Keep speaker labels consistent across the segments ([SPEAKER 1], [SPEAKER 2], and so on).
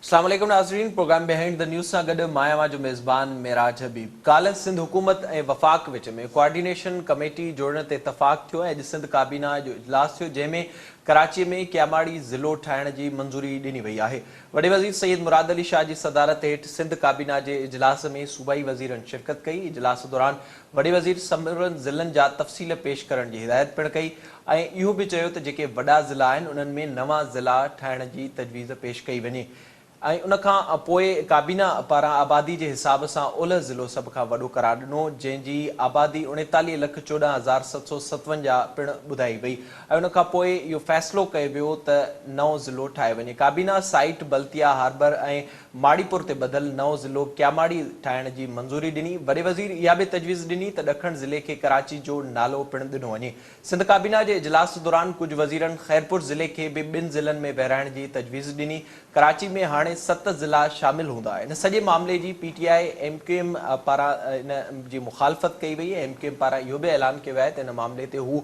[SPEAKER 1] اسلام عليڪم ناظرين پروگرام بيهائنڊ the news سان گڏ مان اوهان جو ميزبان معراج حبيب ڪالهه سنڌ حڪومت ۽ وفاق وچ ۾ ڪوآرڊينيشن ڪميٽي جوڙڻ تي اتفاق ٿيو ۽ اڄ سنڌ ڪابينا جو اجلاس ٿيو جنهن ۾ ڪراچي ۾ ڪياماڙي ضلعو ٺاهڻ جي منظوري ڏني وئي آهي وڏي وزير سيد مراد علي شاهه جي صدارت هيٺ سنڌ ڪابينا جي اجلاس ۾ صوبائي وزيرن شرڪت ڪئي. اجلاس دوران وڏي وزير سمورن ضلعن جا تفصيل پيش ڪرڻ جي هدايت پڻ ڪئي ۽ اهو به چيو ته جيڪي وڏا ضلعا آهن انهن ۾ نوان ضلعا ٺاهڻ جي تجويز پيش ڪئي وڃي ۽ ان کان پوء ڪابينا پاران آبادي جي حساب سان اولهه ضلعو سڀ کان وڏو قرار ڏنو جنهن جي آبادي 39 لک 14,757 پڻ ٻڌائي وئي ۽ ان کان پوء اهو فيصلو ڪيو ويو ته نئون ضلعو ٺاهيو وڃي. ڪابينا سائيٽ بلتيا هاربر ۽ ماڙيپور تي ٻڌل نئون ضلعو ڪياماڙي ٺاهڻ جي منظوري ڏني. وڏي وزير اها به تجويز ڏني ته ڏکڻ ضلعي کي ڪراچي جو نالو پڻ ڏنو وڃي. سنڌ ڪابينا جي اجلاس دوران ڪجهه وزيرن خيرپور ضلعي کي به ٻن ضلعن ۾ ورهائڻ جي تجويز ڏني. ڪراچي ۾ هاڻي ست ضلعا شامل هوندا. ان سڄي معاملي جي P T I, M Q M پاران ان جي مخالفت ڪئي وئي ۽ ايم ڪيو ايم پاران اهو به اعلان ڪيو ويو آهي ته ان معاملي تي هو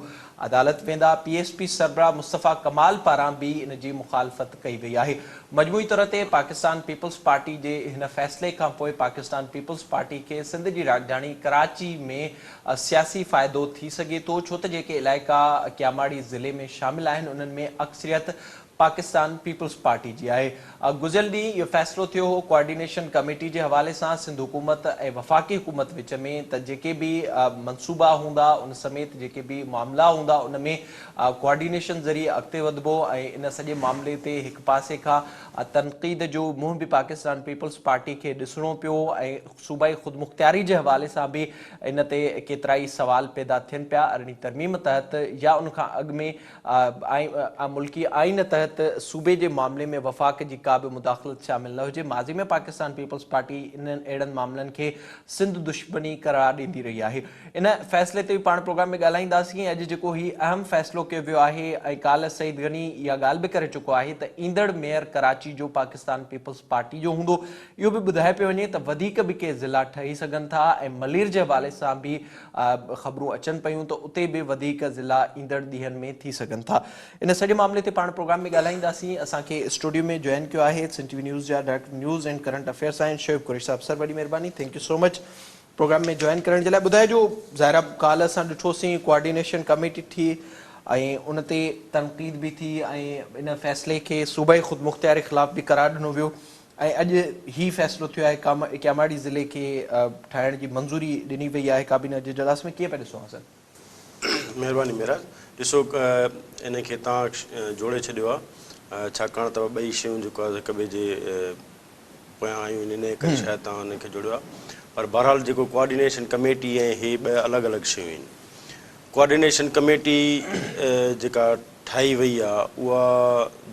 [SPEAKER 1] عدالت ويندا، پي ايس پي سربراهه مصطفيٰ ڪمال پاران به ان جي مخالفت ڪئي وئي آهي. مجموعي طور تي پاڪستان پيپلز پارٽي جي هن فيصلي کانپوء پاڪستان پيپلز پارٽي کي سنڌ جي راڄڌاڻي ڪراچي ۾ سياسي فائدو ٿي سگهي ٿو ڇو ته جيڪي علائقا ڪياماڙي ضلعي ۾ شامل آهن انهن ۾ اڪثريت پاڪستان پيپلز پارٽي جي آهي. گذريل ڏينهن اهو فيصلو ٿيو هو ڪوآرڊينيشن ڪميٽي جي حوالي سان سنڌ حڪومت ۽ وفاقي حڪومت وچ ۾ ته جيڪي به منصوبا هوندا ان سميت جيڪي به معاملا هوندا ان ۾ ڪوآرڊينيشن ذريعي اڳتي وڌبو ۽ ان سڄي معاملي تي هڪ پاسي کان تنقيد جو منهن به پاڪستان پيپلز پارٽي کي ڏسڻو پيو ۽ صوبائي خودمختياري جي حوالي سان به ان تي ڪيترائي سوال پيدا ٿين پيا ارڙهين ترميم تحت يا ان کان اڳ ۾ ملڪي آئين تحت صوبي جي معاملي ۾ وفاق جي ڪا به مداخلت شامل نه هجي، ماضي ۾ پاڪستان پيپلز پارٽي انهن اهڙن معاملن کي سنڌ دشمني قرار ڏيندي رهي آهي. ان فيصلي تي به پاڻ پروگرام ۾ ڳالهائينداسين ۽ اڄ جيڪو هي اهم فيصلو ڪيو ويو آهي ۽ ڪالهه سعيد غني اها ڳالهه به ڪري چڪو آهي ته ايندڙ ميئر ڪراچي جو پاڪستان پيپلز پارٽي جو هوندو اهو به ٻڌايو پيو وڃي ته وڌيڪ به ڪي ضلعا ٺهي سگهن ٿا ۽ ملير جي حوالي سان به خبرون اچن پيون ته اتي به وڌيڪ ضلعا ايندڙ ڏينهن ۾ ٿي سگهن ٿا. ان سڄي معاملي تي پاڻ پروگرام ۾ ڳالهائينداسين. اسان کي اسٽوڊيو ۾ جوائن ڪيو آهي سنڌ ٽي وي نيوز جا director news and current affairs آهن شعيب قريشي صاحب سر وڏي مهرباني thank you so much programme ۾ join ڪرڻ جي لاء ٻڌائجو ظاهر آهي ڪالهه اسان ڏٺوسين ڪوآرڊينيشن ڪميٽي ٺھي ۽ ان تي تنقيد به ٿي ۽ ان فيصلي کي صوبائي خودمختياري خلاف به قرار ڏنو ويو ۽ اڄ هي فيصلو ٿيو آهي ڪياماڙي ضلعي کي ٺاهڻ جي منظوري ڏني وئي آهي ڪابينا جي اجلاس ۾ ڪيئن پيا ڏسو حسن؟
[SPEAKER 2] مهرباني معراج ڏسو ان کي تان جوڙي ڇڏيو آهي ڇاڪاڻ ته ٻئي شيون جيڪو آهي هڪ ٻئي جي پويان آيون آهن انهي ڪري شايد تان انهن کي جوڙيو آهي پر بهرحال جيڪو ڪوآرڊينيشن ڪميٽي ۽ هي ٻه الڳ الڳ شيون آهن ڪوآرڊينيشن ڪميٽي جيڪا ٺاهي وئي آ اها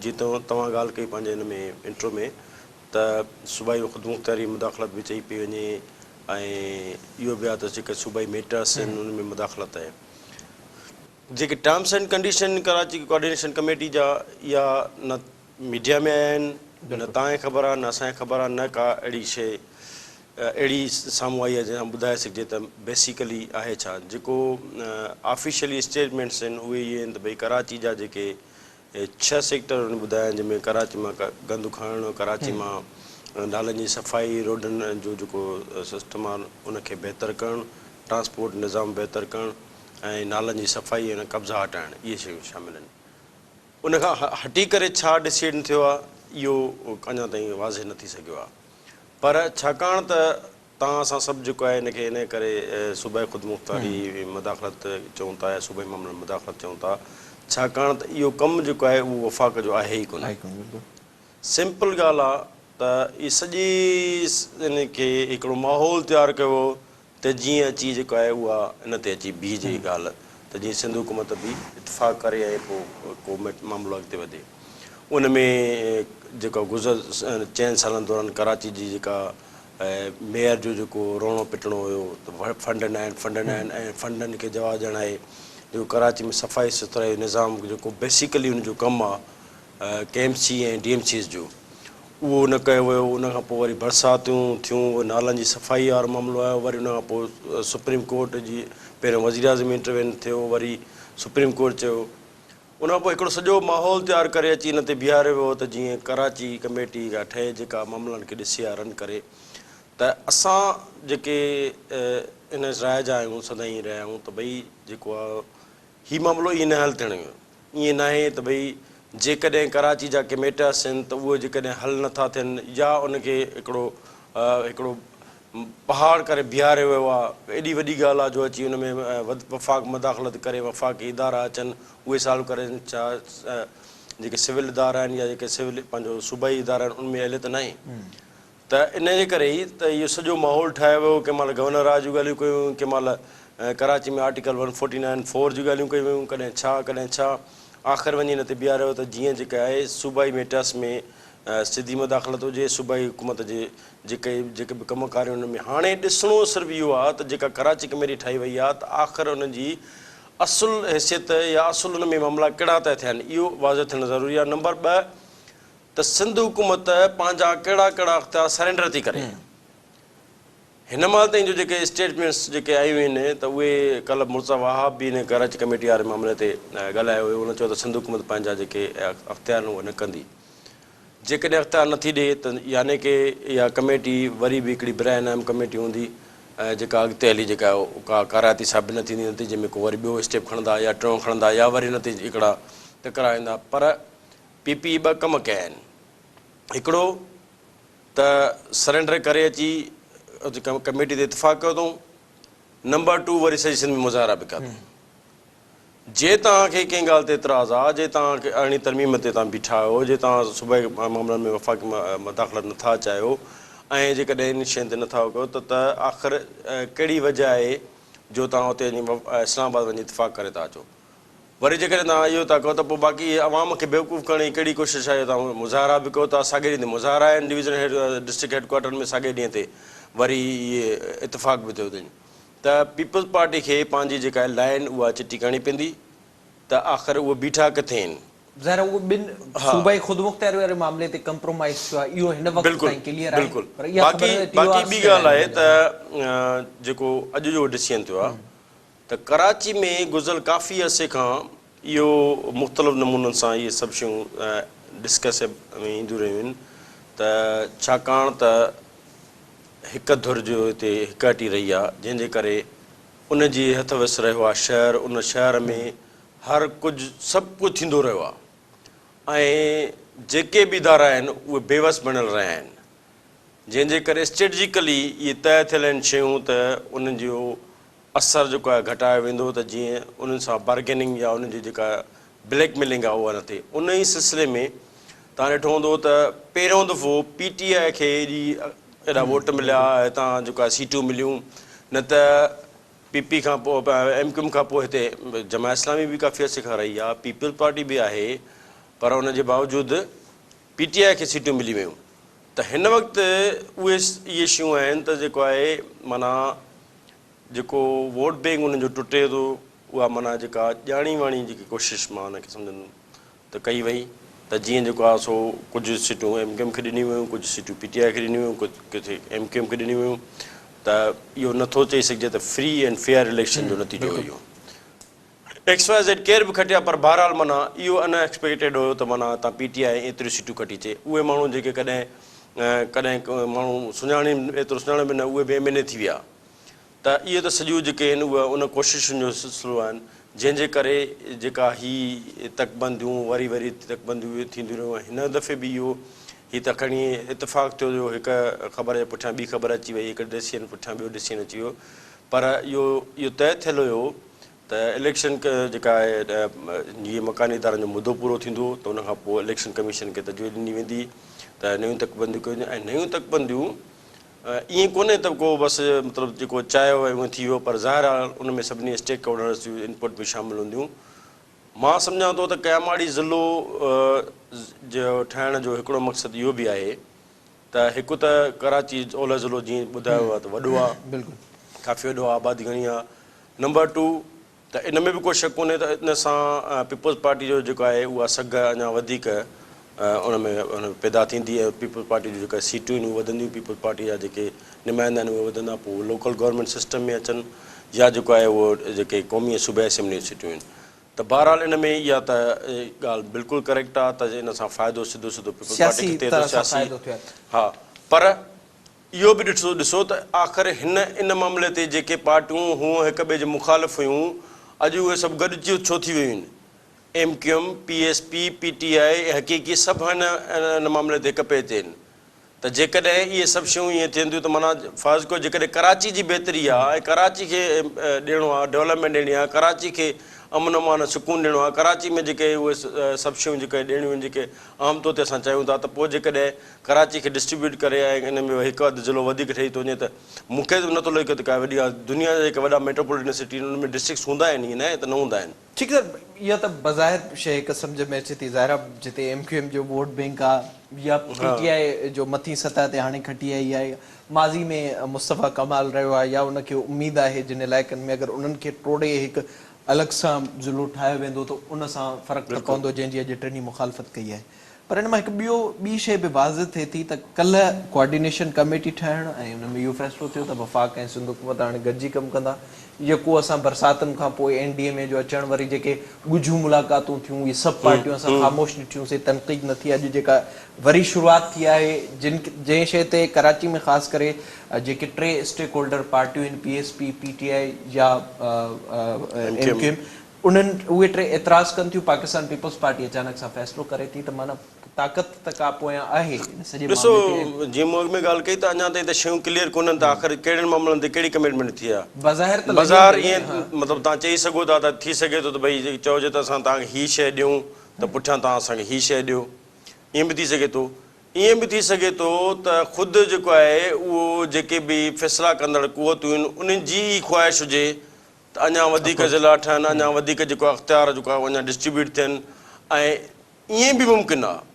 [SPEAKER 2] جيئن توهان ڳالهه ڪئي پنهنجي ان ۾ انٽرو ۾ ته صوبائي خودمختياري مداخلت به چئي پئي وڃي ۽ اهو به آ ته جيڪي صوبائي ميٽرس آهن ان ۾ مداخلت آهي جيڪي terms and condition Karachi coordination committee جا اها نه ميڊيا ۾ آيا آهن نه توهان کي خبر آ نه اسان کي خبر آ نه ڪا اهڙي شيء اهڙي سامهون آئي آهي جنهن سان ٻڌائي سگهجي ته بيسيڪلي آهي ڇا؟ جيڪو آفيشلي اسٽيٽمينٽس آهن اهي اهي آهن ته ڀئي ڪراچي جا جيڪي ڇهه سيڪٽر هن ٻڌايا آهن جنهن ۾ ڪراچي مان گند کڻڻ، ڪراچي مان نالن جي صفائي، روڊن جو جيڪو سسٽم آهي ان کي بهتر ڪرڻ، ٽرانسپورٽ نظام بهتر ڪرڻ ۽ نالن جي صفائي ۽ قبضا هٽائڻ اهي شيون شامل آهن. ان کان هٽي ڪري ڇا ڊسيڊ ٿيو آهي اهو اڃا تائين واضح نه ٿي سگهيو آهي. پر ڇاڪاڻ ته توهان اسان سڀ جيڪو آهي ان کي ان ڪري صوبائي خودمختاري مداخلت چئون ٿا يا صوبائي معاملن ۾ مداخلت چئون ٿا ڇاڪاڻ ته اهو ڪم جيڪو آهي اهو وفاق جو آهي ئي ڪونه. سمپل ڳالهه آهي ته اهي سڄي ان کي هڪڙو ماحول تيار ڪيو ويو ته جيئن اچي جيڪو آهي اها ان تي اچي بيهجي ڳالهه ته جيئن سنڌ حڪومت به اتفاق ڪري ۽ پوء ڪو معاملو اڳتي وڌي. ان ۾ جيڪا گذر چئن سالن دوران ڪراچي جي جيڪا ميئر جو جيڪو روئڻو پٽڻو هيو ته فنڊ نه آهن فنڊ نه آهن ۽ فنڊن کي جواز ڏيڻ آهي جيڪو ڪراچي ۾ صفائي سٿرائي جو نظام جيڪو بيسيڪلي ان جو ڪم آهي K M C ۽ D M Cs جو اهو نه ڪيو ويو، ان کان پوء وري برساتون ٿيون، اهو نالن جي صفائي وارو معاملو آيو، وري ان کان پوء سپريم ڪورٽ جي پهريون وزيراعظم انٽروين ٿيو، وري سپريم ڪورٽ چيو. ان کان پوء هڪڙو سڄو ماحول تيار ڪري اچي ان تي بيهاريو ويو ته جيئن ڪراچي ڪميٽي ڪا ٺهي جيڪا معاملن کي ڏسي يا رن ڪري ته اسان جيڪي ان راء جا آهيون سدائين رهيا آهيون ته ڀئي جيڪو آهي هي معاملو ائين نه حل ٿيڻ ائين ناهي ته ڀئي جيڪڏهن ڪراچي جا ڪي ميٽرس آهن ته اهي جيڪڏهن حل نه ٿا ٿين يا ان کي هڪڙو هڪڙو پهاڙ ڪري بيهاريو ويو آهي ايڏي وڏي ڳالهه آهي جو اچي ان ۾ وفاق مداخلت ڪري وفاقي ادارا اچن اهي سالو ڪرين ڇا جيڪي سول ادارا آهن يا جيڪي سول پنهنجو صوبائي ادارا آهن ان ۾ اهليت ناهي ته ان جي ڪري ئي ته اهو سڄو ماحول ٺاهيو ويو، ڪنهن مهل گورنر راڄ جون ڳالهيون ڪيون ويون، ڪنهن مهل Karachi ۾ article one forty nine four جون ڳالهيون ڪيون ويون، ڪڏهن ڇا ڪڏهن ڇا، آخر وڃي ان تي بيهاريو ويو ته جيئن جيڪا آهي صوبائي ميٽرس ۾ سڌي مداخلت هجي، صوبائي حڪومت جي جيڪي جيڪي به ڪم ڪار آهن انهن ۾ هاڻي ڏسڻو صرف اهو آهي ته جيڪا ڪراچي ڪميٽي ٺاهي وئي آهي ته آخر ان جي اصل حيثيت يا اصل ان ۾ معاملا ڪهڙا طئي ٿيا آهن اهو واضح ٿيڻ ضروري آهي، نمبر ٻه ته سنڌ حڪومت پنهنجا ڪهڙا ڪهڙا اختيار سرينڊر ٿي ڪري. هن مهل تائين جو جيڪي اسٽيٽمينٽس جيڪي آيون آهن ته اهي ڪلهه مرتضيٰ وهاب به هن ڪراچي ڪميٽي واري معاملي تي ڳالهايو هيو هن چيو ته سنڌ حڪومت پنهنجا جيڪي اختيار آهن اهي نه ڪندي جيڪڏهن اختيار نٿي ڏي ته يعني ڪي اها ڪميٽي وري به هڪڙي براء انعام ڪميٽي هوندي جيڪا اڳتي هلي جيڪا ڪا ڪارائتي ثابت نه ٿيندي نتيجي ۾ ڪو وري ٻيو اسٽيپ کڻندا يا ٽيون کڻندا يا وري ان تي هڪڙا ٽڪرا ايندا پر پي پي ٻه ڪم ڪيا آهن هڪڙو ته سرينڊر ڪري اچي ڪميٽي تي اتفاق ڪيو اٿئون نمبر ٽو وري سڄي سنڌ ۾ مظاهرا به ڪيا اٿئون جي توهان کي ڪنهن ڳالهه تي اعتراض آ جي توهان کي ارڙهين ترميم تي توهان بيٺا آهيو جي توهان صوبائي معاملن ۾ وفاقي مداخلت نٿا چاهيو ۽ جيڪڏهن ان شين تي نٿا ڪيو ته ته آخر ڪهڙي وجه آهي جو توهان اتي وڃي اسلام آباد وڃي اتفاق ڪري ٿا اچو وري جيڪڏهن توهان اهو ٿا ڪيو ته پوء باقي عوام کي بيوقوف ڪرڻ جي ڪهڙي ڪوشش آهي جو توهان مظاهرا به ڪيو ٿا ساڳئي ڏينهن تي مظاهرا آهن division head district head quarter ۾ ساڳئي ڏينهن تي وري اهي اتفاق به ٿيو اٿن ته پيپلز پارٽي کي پنهنجي جيڪا آهي لائين اها چٽي ڪرڻي پوندي ته آخر اهي بيٺا ڪٿي آهن.
[SPEAKER 1] ظاهر آهي اهو ٻن صوبائي خودمختياري واري معاملي تي ڪمپرومائيز ٿيو آهي اهو هن وقت تائين ڪليئر آهي پر اها خبر
[SPEAKER 2] نه ته ٽي او آرز باقي ٻي ڳالهه آهي ته جيڪو اڄ جو ڊسيزن ٿيو آهي ته ڪراچي ۾ گذريل ڪافي عرصي کان اهو مختلف نمونن سان اهي سڀ شيون ڊسڪس ۾ اينديون رهيون آهن ته ڇاڪاڻ ته هڪ ڌر جو هتي هڪ هٽي رهي آهي جنهن جي ڪري ان جي هٿ وس رهيو آهي شهر ان شهر ۾ هر ڪجهه سڀ ڪجهه ٿيندو رهيو آهي ۽ جيڪي به ادارا آهن اهي بيوس بڻيل رهيا آهن جنهن جي ڪري اسٽريٽجيڪلي اهي طئي ٿيل آهن شيون ته انهن جو اثر جيڪو آهي گهٽايو ويندو ته جيئن انهن سان بارگيننگ يا انهن جي جيڪا بليڪ ميلنگ آهي اها نه ٿئي. ان ئي سلسلي ۾ توهان ڏٺو هوندو ته پهريون دفعو پي ٽي آء کي ايڏي ايڏا ووٽ مليا هتان جيڪو آهي سيٽون مليون نه ته پي پي کان پوء ايم ڪيو ايم کان پوء هتي جماعت اسلامي به ڪافي عرصي کان رهي آهي پيپلز پارٽي به آهي پر ان جي باوجود پي ٽي آء کي سيٽون ملي ويون ته هن وقت اهي اهي شيون آهن ته جيڪو آهي معنيٰ جيڪو ووٽ بينڪ انهن جو ٽٽي ٿو اها معنيٰ جيڪا ڄاڻي واڻي جيڪي ڪوشش مان ان کي سمجهندم ته ڪئي وئي ته جيئن جيڪو آهي سو ڪجهه سيٽون ايم ڪيو ايم کي ڏنيون ويون ڪجهه سيٽون پي ٽي آء کي ڏنيون ويون ڪجهه ڪٿي ايم ڪيو ايم کي ڏنيون ويون ته اهو نٿو چئي سگهجي ته فري اينڊ فيئر اليڪشن جو نتيجو اهو ايڪس واء زيڊ ڪير به کٽيا پر بهرحال معنيٰ اهو ان ايڪسپيڪٽيڊ هيو ته معنيٰ هتان پي ٽي آء ايتريون سيٽون کٽي اچي اهي ماڻهو جيڪي ڪڏهن ڪڏهن ماڻهو سڃاڻين ايترو سڃاڻن به نه اهي به ايم اين اي ٿي ويا ته اهي ته سڄيون جيڪي آهن اهي ان ڪوششن جو سلسلو آهن جنهن جي ڪري جيڪا هي تڪبنديون وري وري تڪبنديون ٿينديون رهيون هن دفعي به اهو هي ته کڻي اتفاق ٿيو جو هڪ خبر جي پٺيان ٻي خبر اچي وئي هڪ ڊسيزن پٺيان ٻيو ڊسيزن اچي ويو پر اهو اهو طئي ٿيل هيو ته اليڪشن جيڪا آهي جيئن مڪاني ادارن جو مدو پورو ٿيندو ته ان کان پوء اليڪشن ڪميشن کي تجويز ڏني ويندي ته نيون تڪبنديون ڪيون وڃن ۽ نيون تڪبنديون ائين ڪونهي ته ڪو بس مطلب جيڪو چاهيو ۽ اونئن ٿي ويو پر ظاهر آهي ان ۾ سڀني اسٽيڪ هولڊرز جون انپٽ به شامل هونديون مان سمجهان ٿو ته ڪياماڙي ضلعو جو ٺاهڻ جو هڪڙو مقصد اهو به آهي ته هڪ ته ڪراچي اولهه ضلعو جيئن ٻڌايو ويو آهي ته وڏو آهي ڪافي وڏو آهي آبادي گهڻي آهي نمبر ٽو ته ان ۾ به ڪو شڪ ڪونهي ته ان سان پيپلز پارٽي جو جيڪو آهي اها سگهه اڃا وڌيڪ ان ۾ ان ۾ پيدا ٿيندي ۽ پيپلز پارٽي جون جيڪا سيٽون آهن اهي وڌنديون پيپلز پارٽي جا جيڪي نمائندا آهن اهي وڌندا پوء اهي لوڪل گورنمينٽ سسٽم ۾ اچن يا جيڪو آهي اهو جيڪي قومي ۽ صوبائي اسيمبلي جون سيٽون آهن. ته بهرحال ان ۾ اها ته ڳالهه بلڪل ڪريڪٽ آ ته ان سان فائدو سڌو سڌو پيپلز پارٽي
[SPEAKER 1] سياسي
[SPEAKER 2] کي ٿئي ٿو
[SPEAKER 1] طرح سان
[SPEAKER 2] سياسي
[SPEAKER 1] فائدو ٿيو آهي.
[SPEAKER 2] ها پر اهو به ڏٺو ڏسو ته آخر هن ان معاملي تي جيڪي پارٽيون هونء هڪ ٻئي جي مخالف هيون اڄ اهي سڀ گڏجي ڇو ٿي ويون آهن؟ M Q M, P S P, P T I ۽ حقيقي سڀ هن ان معاملي تي هڪ پئي تي آهن ته جيڪڏهن اهي سڀ شيون ائين ٿين ٿيون ته معنيٰ فرض ڪيو جيڪڏهن ڪراچي جي بهتري آهي ۽ ڪراچي کي ڏيڻو آهي ڊولپمينٽ ڏيڻي آهي ڪراچي کي امن امان ۽ سڪون ڏيڻو آهي ڪراچي ۾ جيڪي اهي سڀ شيون جيڪي ڏيڻيون آهن جيڪي عام طور تي اسان چاهيون ٿا ته پوء جيڪڏهن ڪراچي کي ڊسٽريبيوٽ ڪري ۽ ان ۾ هڪ اڌ ضلعو وڌيڪ ٺهي ٿو وڃي ته مون کي ته نٿو لڳي ته ڪا وڏي ڳالهه دنيا جا جيڪي وڏا ميٽروپوليٽن سٽي آهن انهن ۾ ڊسٽرڪٽس هوندا آهن ائين ناهي ته نه هوندا آهن.
[SPEAKER 1] ٺيڪ سر اها ته بظاهر شيء هڪ سمجهه ۾ اچي ٿي ظاهر آ جتي ايم ڪيو ايم جو ووٽ بينڪ آ يا پي ٽي آء جو مٿين سطح تي هاڻي کٽي آئي آهي ماضي ۾ مصطفيٰ ڪمال رهيو آ يا ان کي اميد آهي جن علائقن ۾ اگر انهن کي ٽوڙي هڪ الڳ سان ضلعو ٺاهيو ويندو ته ان سان فرق ته پوندو جنهن جي اڄ ٽنهي مخالفت ڪئي آهي پر ان مان هڪ ٻيو ٻي شيء به واضح ٿئي ٿي ته ڪلهه ڪوآرڊينيشن ڪميٽي ٺاهڻ ۽ ان ۾ اهو فيصلو ٿيو ته وفاق ۽ سنڌ حڪومت هاڻي گڏجي ڪم ڪندا. يڪو اسان برساتن کان پوء اين ڊي ايم اي جو اچڻ وري جيڪي ڳجهيون ملاقاتون ٿيون اهي سڀ پارٽيون اسان خاموش ڏٺيون سي تنقيد نه ٿي اڄ جيڪا وري شروعات ٿي آهي جن جنهن شيء تي ڪراچي ۾ خاص ڪري جيڪي ٽي اسٽيڪ هولڊر پارٽيون آهن P S P, P T I يا ايم ڪيو ايم انهن اهي ٽي اعتراض ڪن ٿيون، پاڪستان پيپلز پارٽي اچانڪ سان فيصلو ڪري ٿي ته معنيٰ طاقت ته ڪا پويان آهي ان سڄي
[SPEAKER 2] ڏسو
[SPEAKER 1] معاملي تي.
[SPEAKER 2] جيئن مون اڳ ۾ ڳالهه ڪئي ته اڃا تائين ته شيون ڪليئر ڪونهن ته آخر ڪهڙن معاملن تي ڪهڙي ڪمٽمينٽ ٿي آهي.
[SPEAKER 1] بظاهر ته لڳي
[SPEAKER 2] بظاهر
[SPEAKER 1] پئي
[SPEAKER 2] ائين
[SPEAKER 1] ها.
[SPEAKER 2] مطلب توهان چئي سگهو ٿا ته ٿي سگهي ٿو ته ڀئي چئجي ته اسان توهان کي هي شيء ڏيون ته پٺيان توهان اسان کي هي شيء ڏيو ائين به ٿي سگهي ٿو. ائين به ٿي سگهي ٿو ته خود جيڪو آهي اهو جيڪي به فيصلا ڪندڙ قوتون آهن انهن جي ئي خواهش هجي ته اڃا وڌيڪ ضلعا ٺهن، اڃا وڌيڪ جيڪو آهي اختيار جيڪو آهي اڃا ڊسٽريبيوٽ ٿين ۽ ائين به ممڪن آهي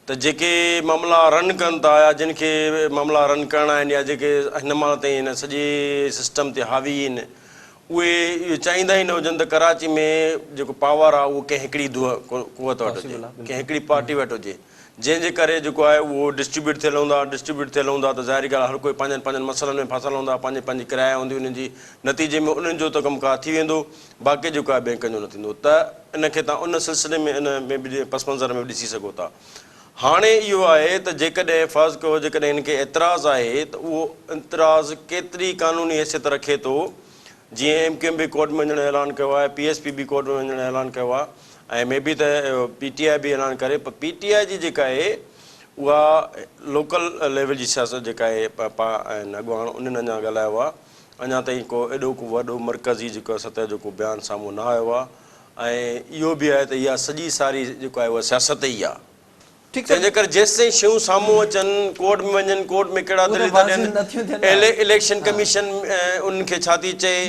[SPEAKER 2] ته جيڪي معاملا رن ڪن ٿا يا جن کي معاملا رن ڪرڻا آهن يا جيڪي هن مهل تائين هن سڄي سسٽم تي حاوي آهن اهي اهو چاهيندا ئي نه هجن ته ڪراچي ۾ جيڪو پاور آهي اهو ڪنهن هڪڙي قوت وٽ هجي ڪنهن هڪڙي پارٽي وٽ هجي. جنهن جي ڪري جيڪو آهي اهو ڊسٽريبيوٽ ٿيل هوندا، ڊسٽريبيوٽ ٿيل هوندا ته ظاهري ڳالهه آهي هر ڪوئي پنهنجن پنهنجن مسئلن ۾ ڦاٿل هوندا، پنهنجي پنهنجي ڪرايا هوندي انهن جي، نتيجي ۾ انهن جو ته ڪم ڪار ٿي ويندو، باقي جيڪو آهي بينڪن جو نه ٿيندو ته ان کي توهان ان سلسلي ۾ ان ۾ به پس منظر ۾ به ڏسي سگهو ٿا. هاڻي اهو آهي ته جيڪڏهن فرض ڪيو جيڪڏهن هن کي اعتراض آهي ته اهو اعتراض ڪيتري قانوني حيثيت رکي ٿو، جيئن ايم ڪيو ايم به ڪورٽ ۾ وڃڻ جو اعلان ڪيو آهي، پي ايس پي به ڪورٽ ۾ وڃڻ جو اعلان ڪيو آهي ۽ مي بي ته پي ٽي آء به اعلان ڪري پر پي ٽي آء جي جيڪا آهي اها لوڪل ليول جي سياست جيڪا آهي پ پ آهن اڳواڻ انهن اڃا ڳالهايو آهي اڃا تائين ڪو ايڏو ڪو وڏو مرڪزي جيڪو آهي سطح جو ڪو بيان سامهون نه آيو آهي ۽ اهو به آهي ته اها سڄي ساري جيڪو آهي اها سياست ئي آهي
[SPEAKER 1] ٺيڪ سر.
[SPEAKER 2] تنهن جي ڪري جيستائين شيون سامهون اچن، ڪورٽ ۾ وڃن، ڪورٽ ۾ ڪهڙا
[SPEAKER 1] اهو ته
[SPEAKER 2] دليل ٿا
[SPEAKER 1] واضح
[SPEAKER 2] ڏين،
[SPEAKER 1] نه ٿيون ٿين نه.
[SPEAKER 2] اليڪشن ڪميشن انهن کي ڇا ٿي چئي،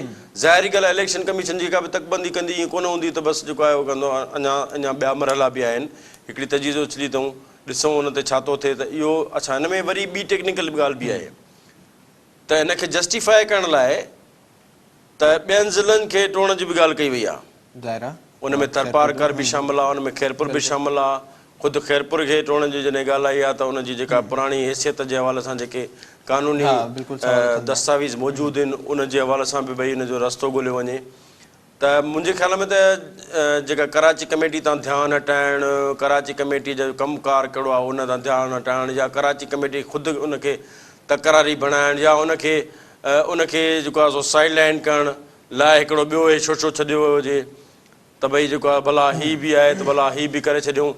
[SPEAKER 2] ظاهري ڳالهه آهي اليڪشن ڪميشن جيڪا به تڪبندي ڪندي ائين ڪونه هوندي ته بس جيڪو آهي اهو ڪندو، اڃا اڃا ٻيا مرحلا به آهن، هڪڙي تجويز اڇلي اٿئون، ڏسون ان تي ڇا ٿو ٿئي ته اهو اڇا هن ۾ وري ٻي ٽيڪنيڪل ڳالهه به آهي ته هن کي جسٽيفاء ڪرڻ لاء ته ٻين ضلعن کي ٽوڙڻ جي به ڳالهه ڪئي وئي آهي.
[SPEAKER 1] ظاهر آهي.
[SPEAKER 2] ان ۾ ٿرپارڪر به شامل آهي، ان ۾ خيرپور به شامل آهي. خود خيرپور کي ٽوڙڻ جي جڏهن ڳالهه آئي آهي ته ان جي جيڪا پراڻي حيثيت جي حوالي سان جيڪي قانوني دستاويز موجود آهن ان جي حوالي سان به ڀئي ان جو رستو ڳوليو وڃي ته منهنجي خيال ۾ ته جيڪا ڪراچي ڪميٽي تان ڌيان هٽائڻ، ڪراچي ڪميٽي جو ڪم ڪار ڪهڙو آهي ان تان ڌيان هٽائڻ يا ڪراچي ڪميٽي خود ان کي تڪراري بڻائڻ يا ان کي ان کي جيڪو آهي سو سائيڊ لائين ڪرڻ لاء هڪڙو ٻيو هي شوشو ڇڏيو ويو هجي ته ڀئي جيڪو آهي ڀلا هي به آهي ته ڀلا هي به ڪري ڇڏيون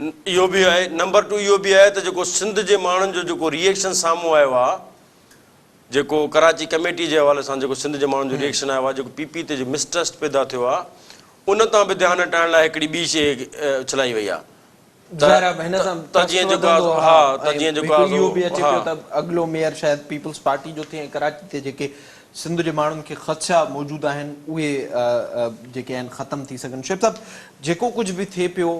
[SPEAKER 2] اهو به آهي نمبر ٽو اهو به آهي ته جيڪو سنڌ جي ماڻهن جو جيڪو ري ايڪشن سامهون آيو آهي جيڪو ڪراچي ڪميٽي جي حوالي سان جيڪو سنڌ جي ماڻهن جو ري ايڪشن آيو آهي جيڪو پي پي تي جو مسٽرسٽ پيدا ٿيو آهي ان تان به ڌيان هٽائڻ لاء هڪڙي ٻي شيء اڇلائي وئي آهي
[SPEAKER 1] ظاهر آهي هن سان
[SPEAKER 2] ته
[SPEAKER 1] ٽرسٽ
[SPEAKER 2] جيئن جيڪو
[SPEAKER 1] وڌندو
[SPEAKER 2] آهي
[SPEAKER 1] ها
[SPEAKER 2] ها ته
[SPEAKER 1] ۽
[SPEAKER 2] جيئن جيڪو
[SPEAKER 1] هڪ
[SPEAKER 2] آهي
[SPEAKER 1] اهو
[SPEAKER 2] سو
[SPEAKER 1] به اچي
[SPEAKER 2] ها.
[SPEAKER 1] پيو ته اڳلو ميئر شايد پيپلز پارٽي جو ٿئي ۽ ڪراچي تي جيڪي سنڌ جي ماڻهن کي خدشا موجود آهن اهي جيڪي آهن ختم ٿي سگهن. شعيب صاحب جيڪو ڪجهه به ٿئي پيو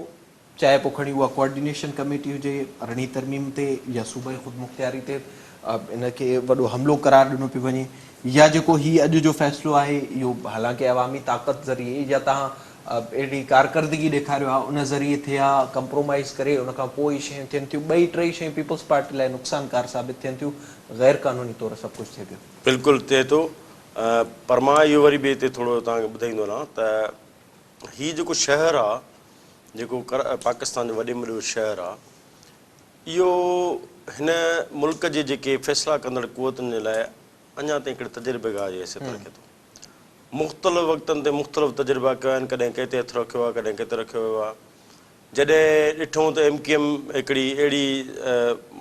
[SPEAKER 1] چاهي پوء کڻي اها ڪوآرڊينيشن ڪميٽي هجي ارڙهين ترميم تي يا صوبائي خودمختياري تي ان کي وڏو حملو قرار ڏنو پيو وڃي يا جيڪو هي اڄ جو فيصلو آهي اهو حالانڪه عوامي طاقت ذريعي يا توهان اهڙي ڪارڪردگي ڏيکاريو ها ان ذريعي ٿئي ها ڪمپرومائيز ڪري ان کان پوء ئي شيون ٿين ٿيون ٻئي ٽئي شيون پيپلز پارٽي لاء نقصانڪار ثابت ٿين ٿيون غير قانوني طور سڀ ڪجهه ٿئي پيو.
[SPEAKER 2] بلڪل ٿئي ٿو پر مان اهو وري به هتي ٿورو توهان کي ٻڌائيندو هلان ته. هي جيڪو شهر آ جيڪو پاڪستان جو وڏي ۾ وڏو شهر آ اهو هن ملڪ جي جيڪي فيصلا ڪندڙ قوتن جي لاء اڃا تائين هڪڙي تجربيگاهه جي حيثيت رکي ٿو. مختلف وقتن تي مختلف تجربا ڪيا آهن، ڪڏهن ڪنهن تي هٿ رکيو آهي، ڪڏهن ڪنهن تي رکيو ويو آهي. جڏهن ڏٺئون ته ايم ڪيو ايم هڪڙي اهڙي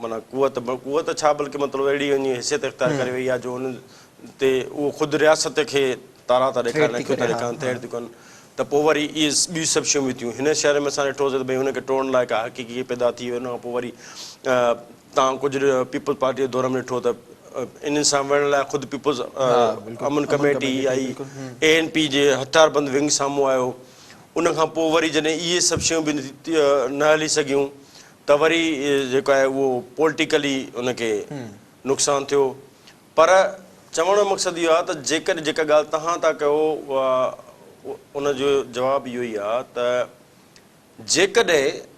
[SPEAKER 2] معنيٰ قوت، قوت ڇا بلڪه مطلب اهڙي وڃي حيثيت اختيار ڪري وئي آهي جو ان تي اهو خود رياست کي تارا ٿا ڏيکارن، اکيون ٿا ڏيکارن، ٿريٽ ٿيون ڪن ته پوء وري اهي ٻيون سڀ شيون به ٿيون. هن شهر ۾ اسان ڏٺوسين ته ڀئي هن کي ٽوڙڻ لاء ڪا حقيقي پيدا ٿي وئي، ان کان پوء وري تان ڪجهه پيپلز پارٽي جي دور ۾ ڏٺو ته انهن سان وڙهڻ لاء خود پيپلز امن ڪميٽي آئي، اي اين پي جي هٿياربند ونگ سامهون آيو، ان کان پوء وري جڏهن اهي سڀ شيون به نه هلي سگهيون ته وري جيڪو آهي اهو پوليٽيڪلي ان کي نقصان ٿيو. پر چوڻ جو مقصد اهو آهي ته جيڪڏهن جيڪا ڳالهه توهان ٿا ڪيو اها ان جو جواب اهو ئي آهي ته جيڪڏهن